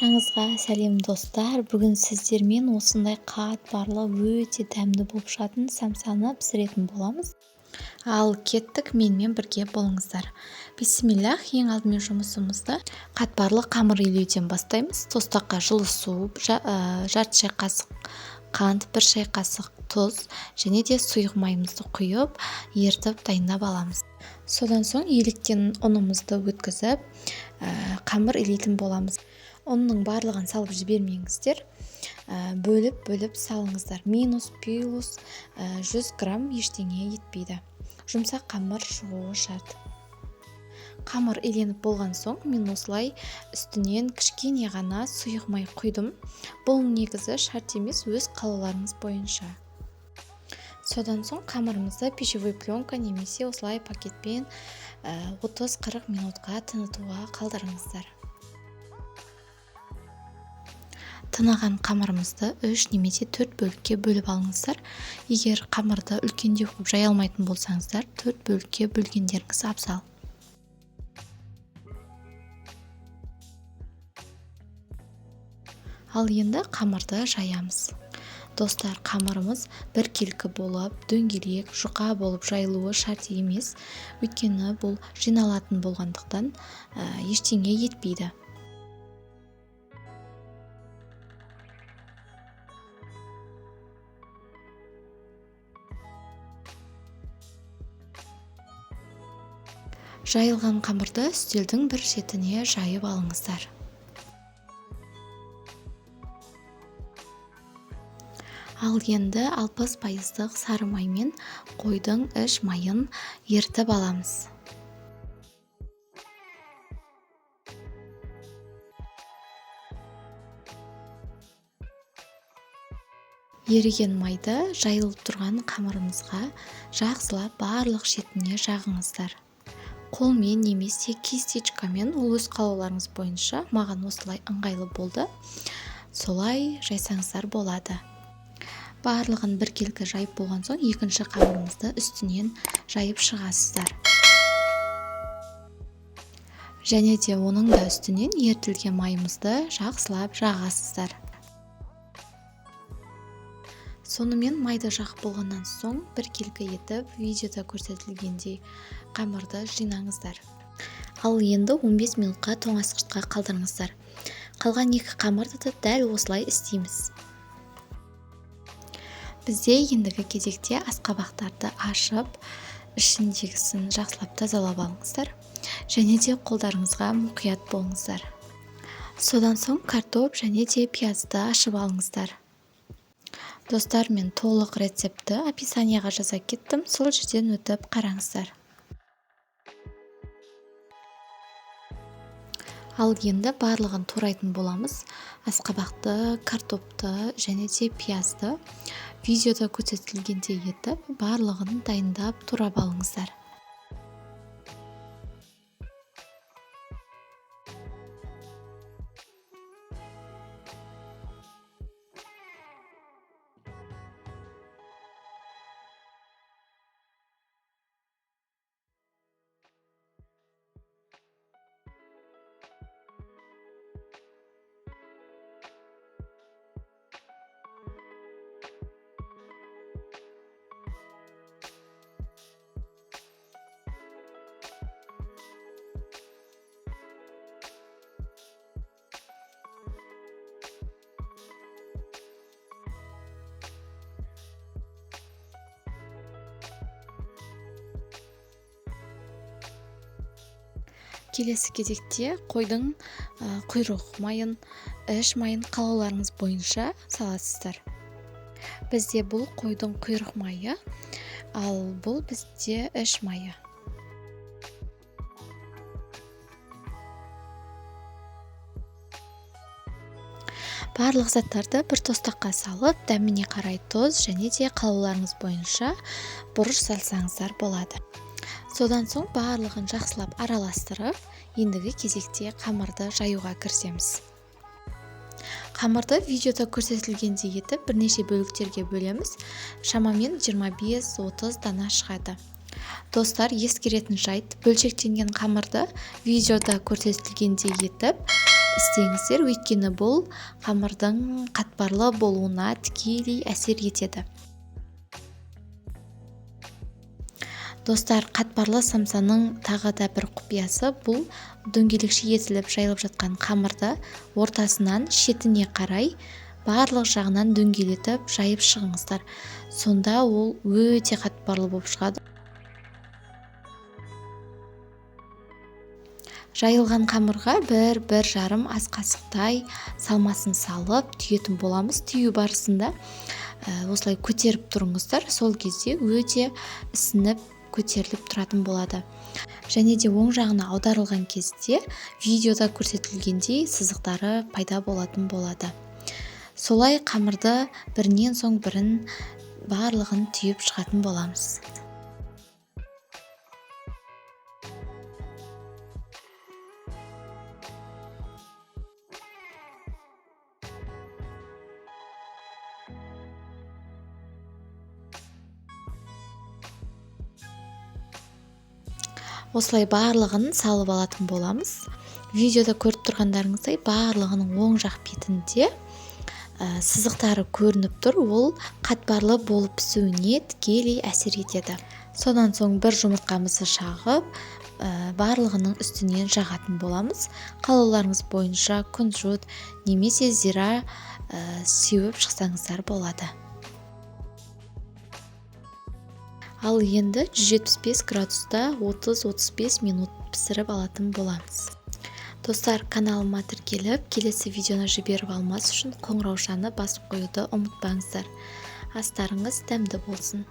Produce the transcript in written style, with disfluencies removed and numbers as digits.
Баршаңызға сәлем, достар! Бүгін сіздермен осындай қатпарлы, өте дәмді болып шығатын самсаны пісіретін боламыз. Ал кеттік, менімен бірге болыңыздар. Бисмиллах, ең алдымен жұмысымызды қатпарлы қамыр илеуден бастаймыз. Тостаққа жылы су, жарты шай қасық қант, 1 шай қасық тұз және де сұйық майымызды құйып, ертіп дайындап аламыз. Содан соң електен ұнымызды өткізіп, қамыр илейтін боламыз. Ұнның барлығын салып жібермеңіздер, бөліп-бөліп салыңыздар. Минус, плюс, 100 грамм ештеңе етпейді. Жұмсақ қамыр шығуы шарт. Қамыр иленіп болған соң мен осылай үстінен кішкене ғана сұйық май құйдым. Бұл негізі шарт емес, өз қалауларыңыз бойынша. Содан соң қамырымызды пищевой пленка немесе осылай пакетпен 30-40 минутқа тынытуға қалдырыңыздар. Тынаған қамырымызды 3 немесе 4 бөлікке бөліп алыңыздар. Егер қамырды үлкендеу қылып жая алмайтын болсаңыздар, 4 бөлікке бөлгендеріңіз абзал. Ал енді қамырды жаямыз. Достар, қамырымыз біркелкі болып, дөңгелек, жұқа болып жайылуы шарт емес. Өйткені бұл жиналатын болғандықтан, ештеңе етпейді. Жайылған қамырды үстелдің бір шетіне жайып алыңыздар. Ал енді алпыс пайыздық сары маймен қойдың іш майын ертіп аламыз. Еріген майды жайылып тұрған қамырымызға жақсылап барлық шетіне жағыңыздар. Қолмен немесе кистечкамен, ол өз қалауларыңыз бойынша, маған осылай ыңғайлы болды. Солай жайсаңыздар болады. Барлығын біркелкі жайып болған соң екінші қамырымызды үстінен жайып шығасыздар. Және де оның да үстінен ерітілген майымызды жақсылап жағасыздар. Сонымен майды жағып болғаннан соң біркелкі етіп видеода көрсетілгендей қамырды жинаңыздар. Ал енді 15 минутқа тоңазытқышқа қалдырыңыздар. Қалған екі қамырды да дәл осылай істейміз. Бізде ендігі кезекте асқабақтарды ашып, ішіндегісін жақсылап тазалап алыңыздар. Және де қолдарыңызға мұқият болыңыздар. Содан соң картоп және де пиязды ашып алыңыздар. Достар, мен толық рецептті описанияға жаза кеттім, сол жерден өтіп қараңыздар. Ал енді барлығын турайтын боламыз. Асқабақты, картопты және де пиязды видеода көрсетілгендей етіп барлығын дайындап турап алыңыздар. Келесі кезекте қойдың құйрық майын, іш майын қалауларыңыз бойынша саласыздар. Бізде бұл қойдың құйрық майы, ал бұл бізде іш майы. Барлық заттарды бір тостаққа салып, дәміне қарай тұз және де қалауларыңыз бойынша бұрыш салсаңыздар болады. Содан соң барлығын жақсылап араластырып, ендігі кезекте қамырды жаюға кірісеміз. Қамырды видеода көрсетілгендей етіп бірнеше бөліктерге бөлеміз. Шамамен жиырма бес-отыз дана шығады. Достар, ескеретін жайт, бөлшектенген қамырды видеода көрсетілгендей етіп істеңіздер, өйткені бұл қамырдың қатпарлы болуына тікелей әсер етеді. Достар, қатпарлы самсаның тағы да бір құпиясы бұл дөңгелекше етіліп жайылып жатқан қамырды ортасынан шетіне қарай барлық жағынан дөңгелетіп жайып шығыңыздар. Сонда ол өте қатпарлы болып шығады. Жайылған қамырға бір жарым ас қасықтай салмасын салып түйетін боламыз. Түю барысында осылай көтеріп тұрыңыздар, сол кезде өте ісініп көтеріліп тұратын болады. Және де оң жағына аударылған кезде видеода көрсетілгендей сызықтары пайда болатын болады. Солай қамырды бірінен соң бірін барлығын түйіп шығатын боламыз. Осылай барлығын салып алатын боламыз. Видеода көріп тұрғандарыңыздай барлығының оң жақ бетінде сызықтары көрініп тұр. Ол қатпарлы болып пісуіне тікелей әсер етеді. Содан соң бір жұмыртқамызды шағып, барлығының үстінен жағатын боламыз. Қалауларыңыз бойынша күнжіт немесе зира сеуіп шықсаңыздар болады. Ал енді 175 градуста 30-35 минут пісіріп алатын боламыз. Достар, каналыма тіркеліп, келесі видеоны жіберіп алмас үшін қоңыраушаны басып қоюды ұмытпаңыздар. Астарыңыз дәмді болсын.